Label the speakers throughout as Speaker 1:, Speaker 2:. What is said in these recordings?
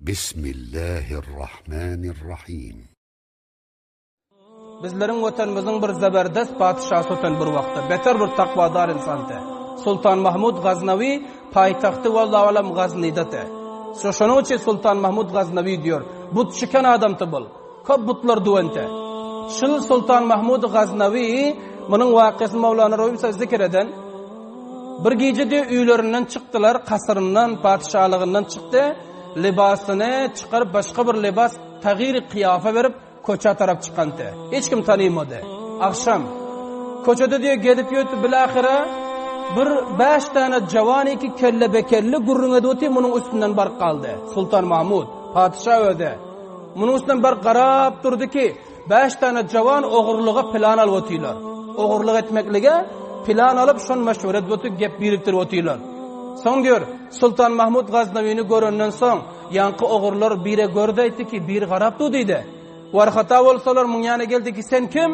Speaker 1: Bismillahirrahmanirrahim.
Speaker 2: Bizleriň watanymyzyň bir zeberdest patyşasy öten bir wagtda, beter bir takwadar insandy. Sultan Mahmud Gaznawi paýtagty wallahu alam Gaznydady. Şo şonuň üçin Sultan Mahmud Gaznawi diýer. But çykan adamdy bul. Köp butlar düwente. Şul Sultan Mahmud Gaznawi munuň wakysyny Mawlana Rumy zikr eden. Bir gije diýer öýlerinden çykdylar, kasryndan, patyşalygyndan çykdy. Lybasyny çykaryp başga bir lybas tagyry kyýafa berip köçä tarap çykandy. Hiç kim tanymady. Agşam. Köçede diýe gezip ýördi bilahyra bir bäş däne jawan iki kelle-bekelli gürrüň edip otyr munuň üstünden baryp galdy. Sultan Mahmud, patyşa özi. Munuň üstünden baryp garap durdy ki, bäş däne jawan ogurlyga plan alyp otyrlar. Ogurlyk etmeklige plan alyp şon meşweret edip otyr, gep birikdirip otyrlar. Soň diýer, Sultan Mahmud Gaznawini görenden soň, Ýaňky ogrular bire gördi aýtdy ki, biri garap dur diýdi. Warhata bolsalar muň ýana geldi ki, sen kim?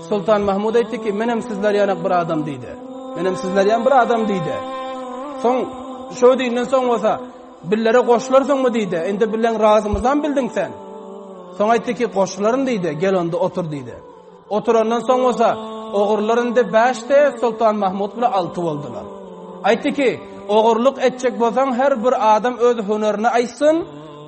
Speaker 2: Sultan Mahmud aýtdy ki, menem sizler ýanak bir adam diýdi. Menem sizler ýan bir adam diýdi. Soň şo diýenden soň bolsa, billere goşularsyňmy diýdi. Indi bilen razymyzam bildiň sen. Soň aýtdy ki, goşularyn diýdi. Gel onda otur diýdi. Oturandan soň bolsa, ogrular indi bäşdi, Soltan Mahmut bilen alty boldular. Aýtdy ki, ogurlyk etjek bolsaň, her bir adam öz hünerini aýtsyn,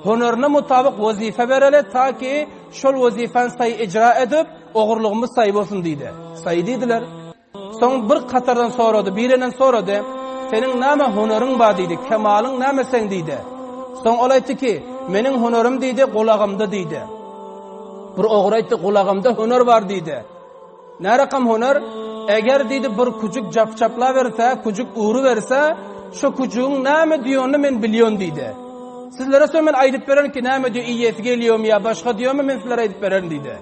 Speaker 2: hünerine mutabyk wezipe bereli, ta ki, şol wezipäni saý ijra edip, ogurlygymyz saý bolsun diýdi. Saý diýdiler. Soň bir katardan sorady, birinden sorady, Seniň näme hüneriň bar diýdi, kemalyň näme seň diýdi. Soň ol aýtdy ki, Meniň hünerim diýdi, gulagymda diýdi. Bir ogry aýtdy, Gulagymda hüner bar diýdi. Närakam hüner? Eger diýdi, bir küjük japjaplaberse, küjük uruberse, şo küjügiň näme diýenini men bilýän diýdi. Sizlere soň men aýdyp bererin ki, näme diýýär, iýesi gelýärmi ýa başga diýýärmi, men sizlere aýdyp bererin diýdi.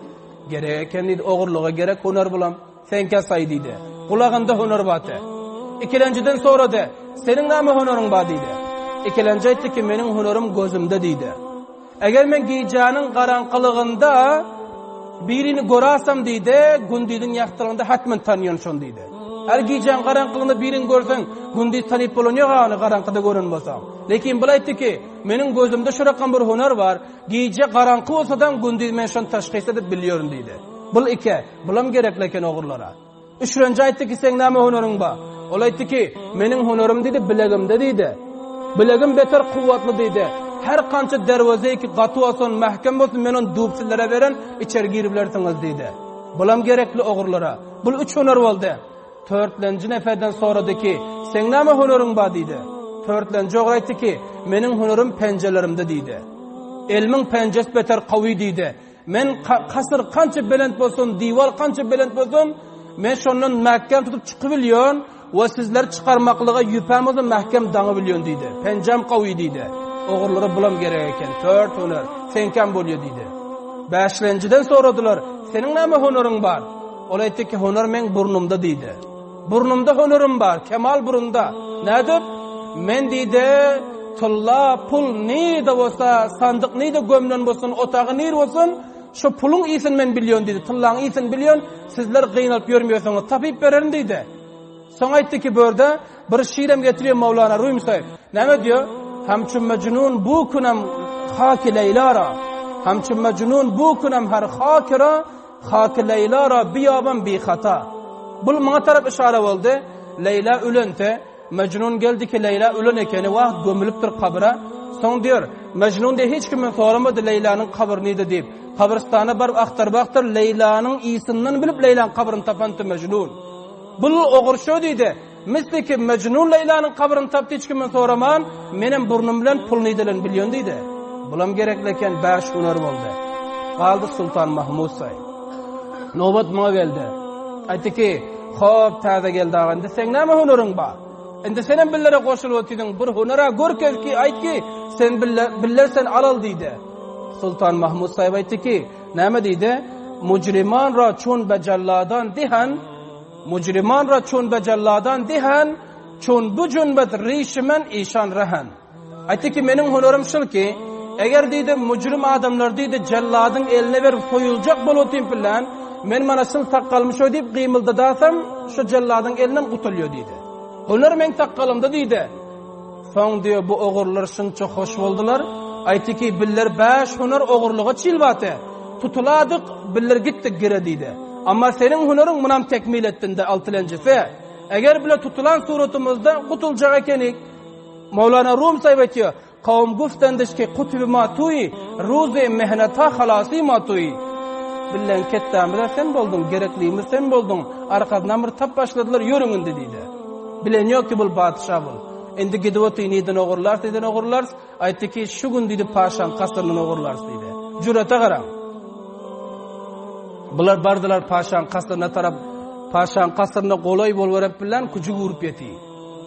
Speaker 2: Gerek eken diýdi, ogurlyga gerek hüner bulam. Seňkä saý diýdi. Gulagynda hüner bar-te. Ikilenjiden sorady, Seniň näme hüneriň bar diýdi. Ikilenji aýtdy ki, Meniň hünerim gözümde diýdi. Eger men gijäniň garaňkylygynda birini görasam diýdi, gündiziň ýagtylygynda hatmen tanýan şony diýdi. Her gijäň garaňkylygynda birini görseň, gündiz tanyp bolan ýok ony garaňkyda gören bolsaň. Lekin bul aýtdy ki, meniň gözümde şu rakam bir hüner bar, gije garaňky bolsadam gündiz men şony teşhis edip bilýärin diýdi. Bul ike. Bulam gerekli eken ogrulara. Üçrenji aýtdy ki, seň näme hüneriň bar? Ol aýtdy ki, meniň hünerim diýdi, bilegimde diýdi. Bilegim beter kuwwatly diýdi. Her kança derweze ki gaty bolsun, mähkem bolsun, men ony duwup sizlere beren, içeri girip bilersiňiz diýdi. Bulam gerekli ogrulara. Bul üç hüner boldy. Törtlenji neferden sorady ki, seň näme hüneriň bar diýdi. Törtlenji ogry aýtdy ki, meniň hünerim penjelerimde diýdi. Elmiň penjesi beter kawy diýdi. Men kasyr kança belent bolsun, diwar kança belent bolsun, men şondan mähkem tutup çykybilýän we sizleri çykarmaklyga ýüpem bolsa mähkem daňybilýän diýdi. Penjäm gawy diýdi. Ogurlara bulam gerek eken. Tört hüner, seňkäm bolýa diýdi. Bäşlenjiden soradylar, seniň näme hüneriň bar? Ol aýtdy ki, hüner meň burnumda diýdi. Burnumda hünerim bar, kemal burunda. Nädip? Men diýdi, tylla, pul nirde bolsa, sandyk nirde gömlen bolsun, otagy nir bolsun, şo puluň ysyn men bilýän diýdi, tyllaň ysyn bilýän, sizler gynalyp ýörmeýärsiňiz, tapyp bererin diýdi. Soň aýtdy ki, börde bir şirem getirýär Mawlana Rumi saýyp. Näme diýýär? Hamçu Mejnun bu kunem haki Leýlara. Hamçu Mejnun bu kunem her hakira Haky Leýla ra biýaban bihata. Bul muňa tarap yşara boldy. Leýla ölente, Mejnun geldi ki Leýla ölen ekeni, wagt gömülipdir kabra. Soň diýer, Mejnun diýer hiç kimden soramady Leýlanyň kabry nirde diýip. Kabrystana baryp agtaryp agtar Leýlanyň ysyndan bilip Leýlaň kabryny tapandy Mejnun. Bul ogur şo diýdi. Misli ki Mejnun Leýlanyň kabryny tapdy hiç kimden soraman, menem burnum bilen pul nidelen bilýän diýdi. Bulam gerekli eken bäş hüner boldy. Galdy Sultan Mahmud saý. Nobat muňa geldi. Aýtdy ki, Hop täze geldi aga indi seň näme hüneriň bar? Indi senem billere goşulyp otydyň bir hünere görkez ki aýt ki sen bille biller sen alal diýdi. Sultan Mahmud saýyp aýtdy ki, näme diýdi? Mujriman ra çun be jalladan dihan Mujriman ra çun be jelladan dihen, çun bu junbet rişi men işan rehen. Aýtdy ki, meniň hünerim şul ki, eger diýdi, mujrim adamlar diýdi, jelladyň eline berip soýuljak bolup otyryn bilen, men mana şul sakgalymy şo diýip gymyldadasam, şu jelladyň elinden gutulýar diýdi. Hüner meň sakgalymda diýdi. Soň diýýär, bu ogurlar şunça hoş boldular. Aýtdy ki, Biller bäş hüner ogurlyga çil bate. Tutuladyk, biller gitdik gire diýdi. Amma seniň hüneriň munam tekmil etdinde altylenjisi. Eger bile tutulan suratymyzda gutuljak ekenik. Mowlana Rum saýyp aýtýar, Kowum guftendiş ki kutby ma tuý, ruzy mehneta halasy ma tuý. Bilen ketdämize sen bolduň, gereklimiz sen bolduň. Arkasyndan bir tap başladylar, ýörüň indi diýdi. Bilen ýok ki bul patyşa bul. Indi gidip otyr, nirden ogurlarys, nirden ogurlarys. Aýtdy ki, şu gün diýdi paşaň kasryndan ogurlarys diýdi. Jürete garaň. Bular bardylar paşaň kasryna tarap. Paşaň kasryna golaý boluberip bilen küjük urup ýeti.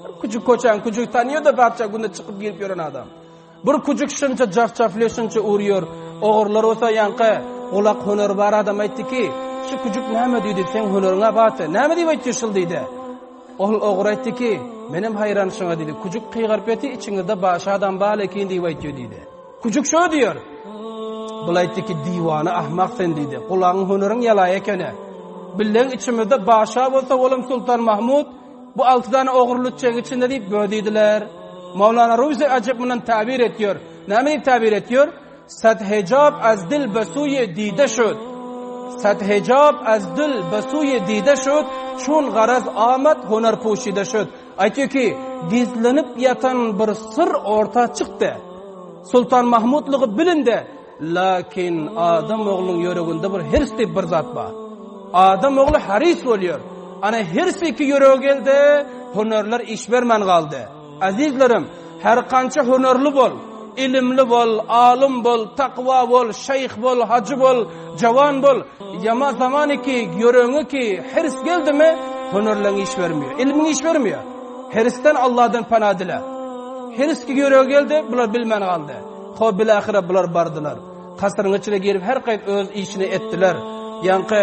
Speaker 2: Bir küjük koçaň küjügi tanýar-da patyşa günde çykyp girip ýören adam. Bir küjük şunça jaf-jafly şunça urýar. Ogurlar bolsa ýaňky gulak hüneri bar adam aýtdy ki, şu küjük näme diýdi, seň hüneriňe baty. Näme diýip aýtdy şul diýdi. Ol ogry aýtdy ki, menem haýran şuňa diýdi. Küjük kygyryp ýaty içiňizde başy adam bar ekin diýip aýtýar diýdi. Küjük şo diýer. Bul aýtdy ki, diwana ahmak sen diýdi. Gulagyň hüneriň ýalaý ekeni. Billeň içimizde başa bolsa olam Sultan Mahmud Bu alty dana ogurlyçjaň içinde diýip bö diýdiler. Mawlana Ruzi ajap mundan tabir etýär. Näme diýip tabir etýär? Sad hijab az dil besuýe dide şud. Sad hijab az dil besuýe dide şud, çun garaz amat hunar puşide şud. Aýtýar ki, gizlenip ýatan bir syr orta çykdy. Sultan Mahmudlygy bilindi. Lakin adam oglunyň ýüreginde bir hirs diýip bir zat bar. Adam ogly haris bolýar. Ana hirs iki ýürege geldi, hünerler iş bermän galdy. Azizlerim, her kança hünerli bol, ilimli bol, alym bol, takwa bol, şeýh bol, hajy bol, jawan bol, ýama zaman iki ýüregiňe ki hirs geldimi, hünerleň iş bermeýär, ilmiň iş bermeýär. Hirsden Allahdan pana dile. Hirs ki ýürege geldi, bular bilmän galdy. Ho bilahyra bular bardylar. Kasryň içine girip her gaýt öz işini etdiler. Ýaňky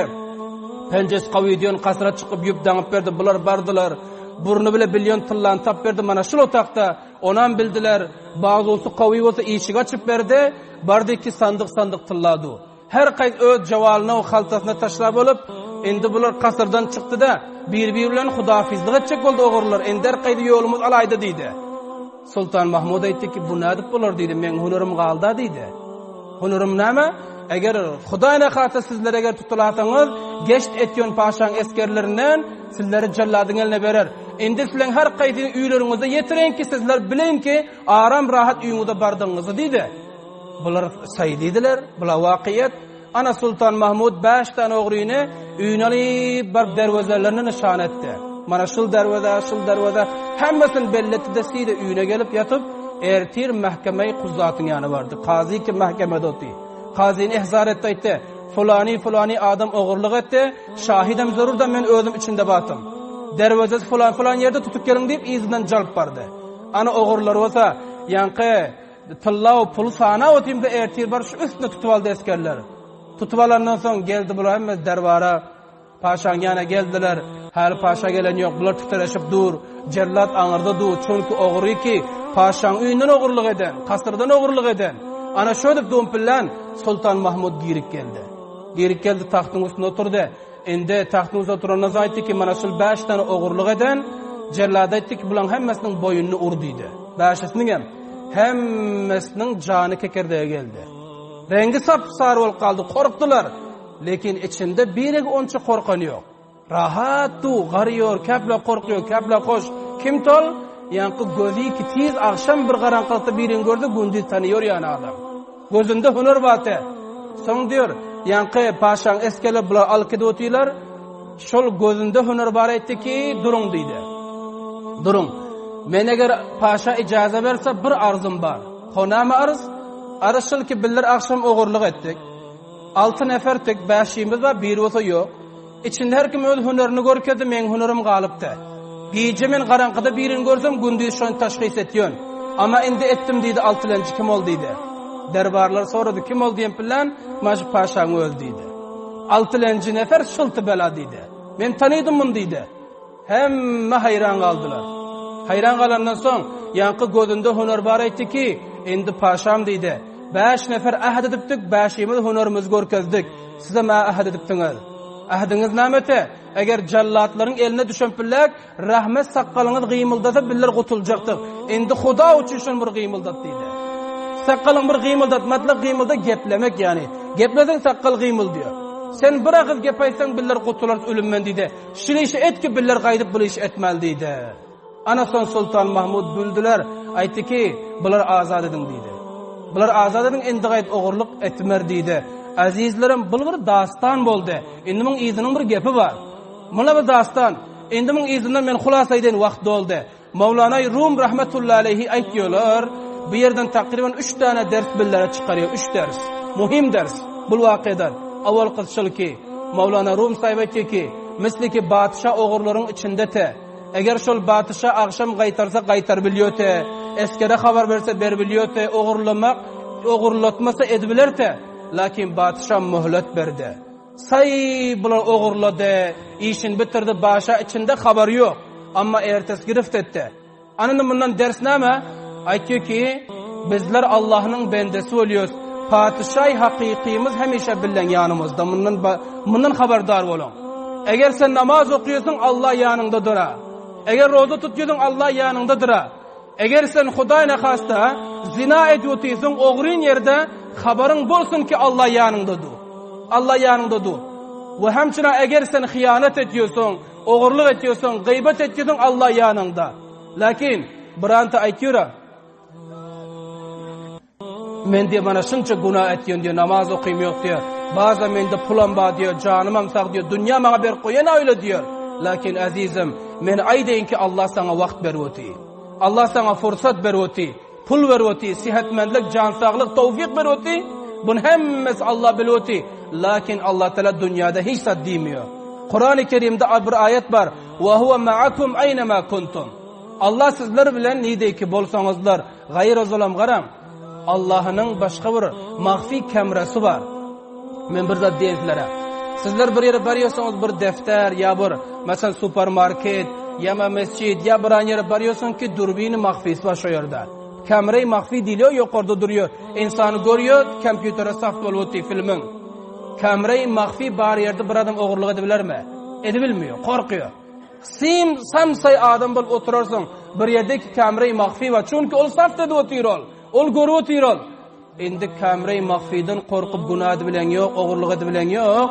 Speaker 2: penjesi gawy diýen kasra çykyp ýüp daňyp berdi. Bular bardylar. Burny bile bilýon tyllany tap berdi. Mana şul otagda onam bildiler. Bazusy gawy bolsa işigi açyp berdi. Bardy ki sandyk sandyk tylla du. Her gaýt öz jowalyny haltasyna taşlap bolup, indi bular kasrdan çykdy-da, bir-biri bilen hudafizlik etjek boldy ogurlar, indi her gaýdy ýolumyz alaýdy diýdi. Sultan Mahmud aýtdy ki, bu nädip bolar diýdi, meň hünärim galda diýdi. Hünärim näme? Eger Hudaý nahasa sizler eger tutulasaňyz, geşt etýon paşaň esgerlerinden sizleri jelladyň eline berer. Indi sizleň her gaýsyny öýleriňize ýetireýin ki, sizler bileýin ki, aram rahat öýüňize bardygyňyzy diýdi. Bular saý diýdiler, bula wakyýet. Ana Sultan Mahmud bäş däne ogryny öýüne alyp baryp derwezelerine nyşan etdi. Mana şul derweze, şul derweze, hemmesini belli etdi-de side öýüne gelip ýatyp, ertir mähkemeýi kuzatyň ýanyna bardy. Kazy ki mähkemede oty. Kazyny ihzar etdi aýtdy, Fulany fulany adam ogurlyk etdi, şahidem zerur da men özüm içinde batym. Derwezesi fulan fulan ýerde tutup geliň diýip yzyndan jalyp bardy. Ana ogurlar bolsa, ýaňky Tylla puly sanap otyrmyka ertir bar şu üstüne tutup aldy esgerler. Tutup alandan soň geldi bular hemme derbara. Paşaň ýanyna geldiler. Häli paşa gelen ýok. Bular titreşip dur. Jellat aňyrda dur. Çünki ogry ki paşaň öýünden ogurlyk eden, kasyrdan ogurlyk eden. Ana şödüp dumpillan Sultan Mahmud girip geldi. Girip geldi tagtyň üstünde oturdy. Indi tagtyň üstünde oturandan soň aýtdy ki, mana şul bäş sany ogurlyk eden, jellada aýtdy ki, bulaň hemmesiniň boýnuny ur diýdi. Bäşisiniňem hemmesiniň jany kekirdege geldi. Reňgi sap-sary bolup galdy, korkdular. Lekin içinde biregi onça korkany ýok. Rahat du, garýor, käpler korkýor, käpler hoş. Kim tol? Ýaňky gözi ki tiz agşam bir garaňkylykda birini görse gündiz tanyýor ýany adam. Gözünde hüner bar-te. Soň diýr, ýaňky paşaň esgerleri bular alyp gidip otyrlar. Şol gözünde hüner bar aýtdy ki, duruň diýdi. Duruň. Men eger paşa ijaza berse bir arzym bar. Ho näme arz? Arz şul ki bizler agşam ogurlyk etdik. Alty neferdik, bäşimiz bar, biri bolsa ýok. Içinde her kim öz hünerini görkezdi, meň hünerim galypdy. Gije men garaňkyda birini görsem, gündiz şony taşhys etýön. Amma indi etdim diýdi, altylenji kim ol diýdi. Derbarlar sorady, kim ol diýen bilen, Maşy paşaň özi diýdi. Altylenji nefer şylty bela diýdi. Men tanydym muny diýdi. Hemme haýran galdylar. Haýran galandan soň, ýaňky gözünde hüner bar aýtdy ki, indi paşam diýdi. Bäş nefer äht edipdik, bäşimiz hünerimizi görkezdik. Sizem-ä äht edipdiňiz. Ähdiňiz nämete? Eger jallatlaryň eline düşen pillek, rahmet sakgalyňyz gymyldasa bizler gutuljakdyk. Indi Huda üçin şony bir gymyldat diýdi. Sakgalyň bir gymyldatmaklyk gymylda geplemek ýany. Gepleseň sakgal gymyldyýar. Sen bir agyz gep aýtsaň biller gutularys ölümden diýdi. Şul işi et ki biller gaýdyp bul işi etmeli diýdi. Ana soň Soltan Mahmud güldüler. Aýtdy ki, bular azat ediň diýdi. Bular azat ediň indi gaýyp ogurlyk etmer diýdi. Azizlerim bul bir dastan boldy. Indi muň yzynyň bir gepi bar. Muna bir dastan. Indi muň yzyndan men hulasa aýdaýyn wagt doldy. Mawlanaý Rum rahmetullahi aleýhi aýtýarlar, bu ýerden takryban üç däne ders billere çykarýar, üç ders. Muhim ders bul wakydan. Awalkysy şul ki, Mawlana Rum saýyp aýtýar ki, misli ki patyşa ogurlaryň içinde te, eger şol patyşa agşam gaýtarsa gaýtar bilýär te, esgere habar berse berbilýär te, ogurlamak, ogurlatmasa edibiler te, lakin patyşa möhlet berdi. Saý bular ogurlady, işini bitirdi, başa içinde habary ýok. Amma ertesi girift etdi. Anynda mundan ders näme? Aýtýar ki, bizler Allahnyň bendesi bolýarys. Patyşaý hakykymyz hemişe bilen ýanymyzda. Mundan mundan habardar boluň. Eger sen namaz okýarsyň, Allah ýanyňda dura. Eger roza tutýarsyň, Allah ýanyňda dura. Eger sen Hudaý nahasta zina edip otyrsyň ogryn ýerde habaryň bolsun ki Allah ýanyňda dur. Allah ýanyňda dur. We hemçina eger sen hyýanat etýorsyň, ogurlyk etýorsyň, gyýbat etýorsyň Allah ýanyňda. Lakin biranta aýtýora Men diýe mana şunça günä etýän diýe namaz okym ýok diýe. Baza mende pulam bar diýe, janymam sag diýe, dünýä maňa berip goýan öýle diýe. Lakin azizim, men aýdaýyn ki Allah saňa wagt berip oty. Allah saňa fursat berip oty, pul berip oty, sihetmendlik, jan saglyk, towfik berip oty. Bun hemmesi Allah bilip oty. Lakin Allah Teala dünýäde hiç zat diýmiýär. Kurany Kerimde bir aýat bar. Wa huwa ma'akum aynama kuntum. Allah sizler bilen nideki bolsaňyzlar, Gaýra zolam garaň, Allahnyň başga bir mahfi kamerasy bar. Men bir zat diýen sizlere. Sizler bir ýere barýarsyňyz bir defter ýa bir meselem supermarket ýa mesjid ýa bir ýere barýarsyň ki durbini mahfisi bar şo ýerde. Kameray mahfi diýilýär ýokarda durýar. Insany görýär, kompýutere saf bolup otyr filmiň. Kameray mahfi bar ýerde bir adam ogurlyk edibilermi? Edibilmiýär, korkýar. Sim samsay adam bolup oturarsyň. Bir ýerde ki kamera mahfi bar. Çünki ol saf edip otyr ol. Ol görüp otyr ol. Indi kamera mahfiden korkup günä edip bilen ýok, ogurlyk edip bilen ýok.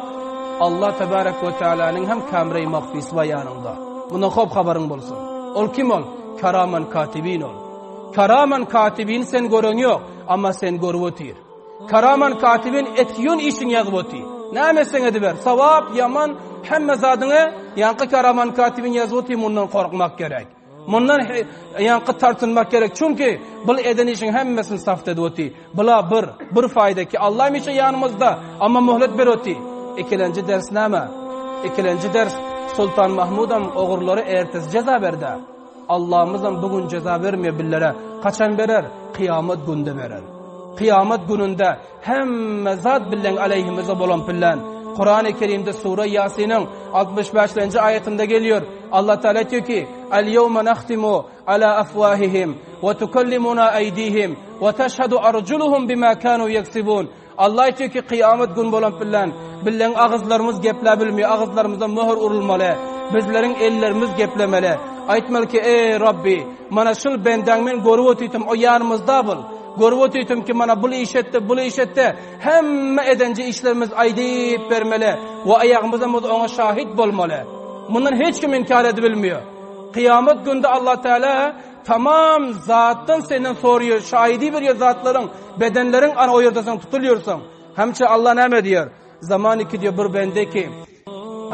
Speaker 2: Allah tebarek we tealanyň hem kamera mahfisi bar ýanyňda. Mundan hop habaryň bolsun. Ol kim ol? Karaman katibin ol. Karaman katibin sen gören ýok, amma sen görüp otyr. Karaman katibin etýän işiň ýazyp oty. Näme etseň ediber. Sawap, ýaman, hemme zadyňy ýaňky karaman katibin ýazyp oty, mundan korkmak gerek. Mundan ýaňky tartynmak gerek. Çünki bul eden işiň hemmesini saft edip oty. Bula bir, bir faýda ki Allah hemişe ýanymyzda, amma möhlet ber oty. Ikilenji ders näme? Ikilenji ders Sultan Mahmudam ogurlary ertesi jeza berdi. Allamyzam bu gün jeza bermeýär billere. Haçan berer? Kyýamat günde berer. Kyýamat gününde hemme zat bilen aleýhimize bolan bilen. Kurany Kerimde sure Ýasiniň 65-nji aýatynda gelýär. Allah Teala diýýär ki: "Al ýewme nahtimu ala afwahihim we tukallimuna aydihim we tashhadu arjuluhum bima kanu yaksibun." Allah aýtýar ki, kyýamat gün bolan bilen, bileň agyzlarymyz geplä bilmeýär, agyzlarymyza möhür urulmaly, bizleriň ellerimiz geplemeli. Aýtmaly ki, eý Rabbi, mana şul bendäň men görüp otyrtym, o ýanymyzda bul. Görüp otyrtym ki, mana bul iş etdi, bul iş etdi. Hemme edenje işlerimiz aýdyp bermeli we aýagymyzam oňa şahit bolmaly. Mundan hiç kim inkar edibilmeýär. Kyýamat günde Allah Teala Tamam zatdan senden soruyor, şahidi berýär zatlaryň, bedenleriň ana o ýerde sen tutulýarsyň. Hemçe Allah näme diýer? Zaman iki diýer bir bende ki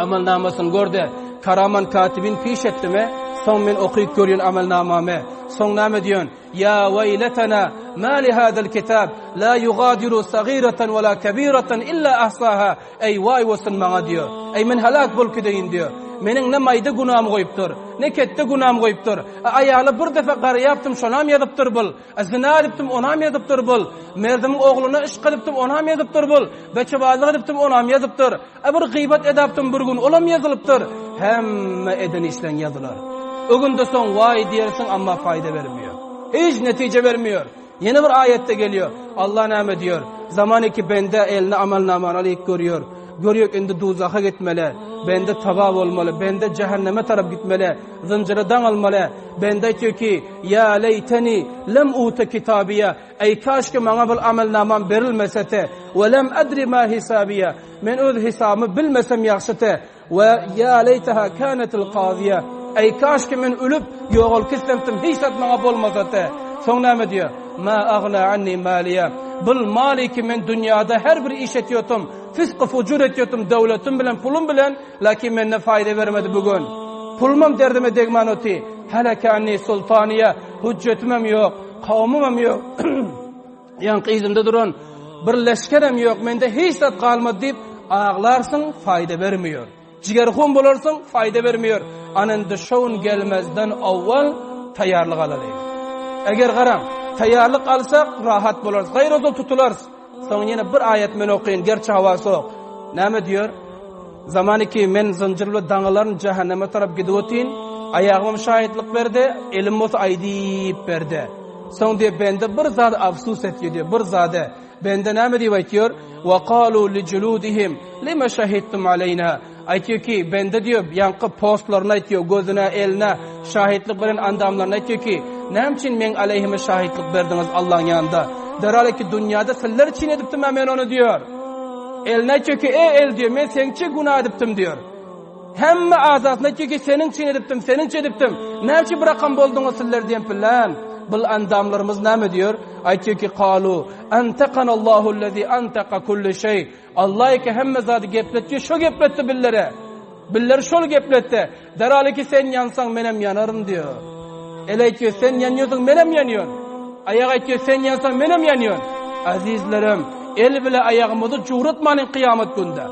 Speaker 2: amal namasyny gördi. Karaman katibin piş etdimi? Soň men okyp görýän amal namamy. Soň näme diýen? Ya weýletena ma li hadal kitab la yugadiru sagiratan wala kabiratan illa ahsaha. Eý, waý bolsun maňa diýýär. Eý, men heläk bolup gideýin diýýär. Meniň ne maýda günämi goýupdyr, ne ketde günämi goýupdyr. A aýala bir depe garaýapdym, şonam ýazypdyr bul. A zyna edipdim, onam ýazypdyr bul. Merdimiň ogluna yşk edipdim, onam ýazypdyr bul. Beçebazlyk edipdim, onam ýazypdyr. A bir gyýbat edapdym bir gün, olam ýazylypdyr. Hemme eden işleň ýazylar. O günde soň waý diýersiň, amma faýda bermeýär. Hiç netije bermeýär. Ýene bir aýatda gelýär. Allah näme diýer? Zaman iki bende eline amalnamany alyp görýär. Görýär indi duzaha gitmeli. Bende taba bolmaly, bende jähenneme tarap gitmeli, zynjyra daňylmaly. Bende aýtýar ki, Ýa leýteni lem ute kitabiýe, Eý kaşki maňa bul amelnamam berilmesete, we lem edri ma hisabiýe, men öz hisabymy bilmesem ýagşyte, we ýa leýteha kânetil kaziýe, eý kaşki men ölüp ýogalyp gitsemdim hiç zat maňa bolmasate. Soň näme diýýär? Ma agna anni maliýe, bul maly ki men dünýada her bir iş etýotum, fisky-fujur etýotum döwletim bilen pulum bilen, lakin mende faýda bermedi bu gün. Pulumam derdime degmän oty, haleke anni sultaniýe, hüjjetimem ýok. Kowumymam ýok. Ýaňky yzymda duran bir leşgerem ýok, mende hiç zat galmady diýip, aglarsyň, faýda bermeýär. Jigerhun bolarsyň, faýda bermeýär. Ana indi şo gün gelmezden owwal taýýarlyk alaly. Eger garaň, taýýarlyk alsak, rahat bolarys. Gaýradyl tutularys. Soň ýene bir aýat men okaýyn, gerçi howa sowuk. Näme diýer? Zamany ki men zynjyrly daňylaryn jähenneme tarap gidip otyn, aýagymam şaýatlyk berdi, elim bolsa aýdyp berdi. Soň diýip bende bir zady afsus etýär diýip, bir zady. Bende näme diýip aýtýar? Wa qalu li juludihim lima şahidtum aleýna. Aýtýar ki, bende diýip, ýaňky postlaryny aýtýar, gözüne, eline şahitlik beren andamlaryny aýtýar ki, näme üçin meň aleýhime şahitlik berdiňiz Allaň ýanynda? Derhal ki dünýäde sizler üçin edipdim-ä men ony diýýär. Eline aýtýar ki, eý el diýýär, men seň üçin günä edipdim diýýär. Hemme azasyna aýtýar ki, seniň üçin edipdim, seniň üçin edipdim. Näme üçin bir rakam bolduňyz sizler diýen bilen. Bul andamlarymyz näme diýýär? Aýtýar ki, kalu antakanallahu allazi antaka kulli şeý. Allah eke hemme zady gepletdi, şo gepletdi billere. Billeri şol gepletdi. Derhal ki sen ýansaň menem ýanaryn diýýär. El aýtýar, sen ýanýorsyň menem ýanýan. Aýak aýtýar, sen ýansaň menem ýanýan. Azizlerim, el bile aýagymyzy juwratmalyň kyýamat günde.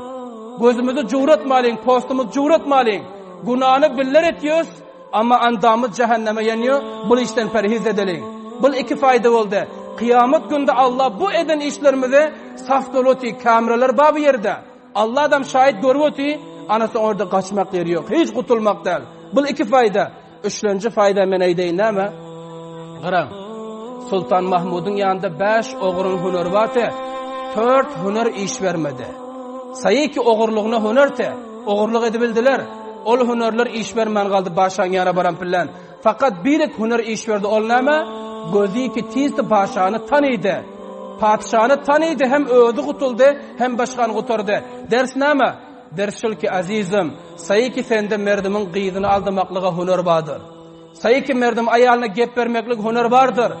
Speaker 2: Gözümizi juwratmalyň, postumyzy juwratmalyň. Günany biller etýäs, amma andamyz jähenneme ýanýar. Bul işden perhiz edeliň. Bul iki faýda boldy. Kyýamat günde Allah bu eden işlerimizi saf doluty, kameralar bar bu ýerde. Allah adam şaýat görüp oty, ana soň orada gaçmak ýeri ýok. Hiç gutulmak däl. Bul iki faýda. Üçlenji faýda men aýdaýyn näme? Garaň. Sultan Mahmudyň ýanynda bäş ogruň hüneri bardy. Tört hüner iş bermedi. Saýy ki ogurlygyna hüner te. Ogurlyk edibildiler. Ol hünerler iş bermän galdy başaň ýana baran pillen. Fakat birik hüner iş berdi ol näme? Gözi ki tizdi paşany tanydy. Patyşany tanydy hem özi gutuldy hem başgany gutardy. Ders näme? Ders şul ki azizim, saýy ki sende merdimiň gyzyny aldamaklyga hüner bardyr. Saýy ki merdim aýalyna gep bermeklik hüner bardyr.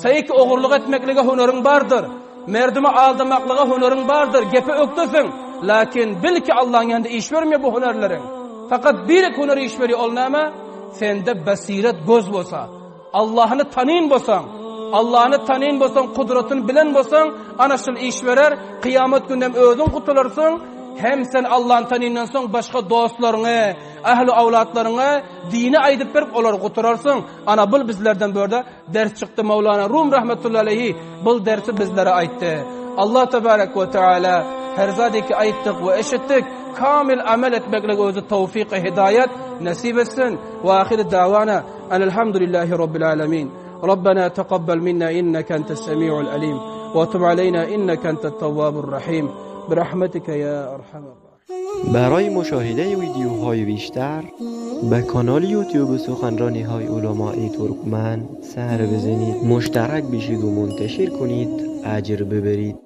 Speaker 2: Saýy ki ogurlyk etmeklige hüneriň bardyr. Merdimi aldamaklyga hüneriň bardyr, gepe ökdesiň. Lakin bil ki Allaň ýanynda iş bermeýär bu hünerleriň. Fakat birik hüner iş berýär ol näme? Sende besiret göz bolsa, Allahny tanyn bolsaň, Allahny tanyn bolsaň, kudratyny bilen bolsaň, ana şul iş berer, kyýamat günde hem özüň gutularsyň, hem sen Allahny tanyndan soň başga dostlaryňy, ähli awlatlaryňy dini aýdyp berip olary gutararsyň. Ana bul bizlerden börde ders çykdy Mawlana Rum rahmetullahi aleyhi bul dersi bizlere aýtdy. Allah tebarek we teala her zady ki aýtdyk we eşitdik kamil amel etmeklige özi towfik we hidaýat nesip etsin. We ahiri dawana enelhamdülillahi rabbil alamin. Rabbena taqabbal minna inneke entes semiul alim we tub aleyna inneke entet tawwabur rahim. Birahmetike ya erhamer
Speaker 3: برای مشاهده ویدیوهای بیشتر به کانال یوتیوب سخنرانی های علمای ترکمن سر بزنید مشترک بشید و منتشر کنید اجر ببرید.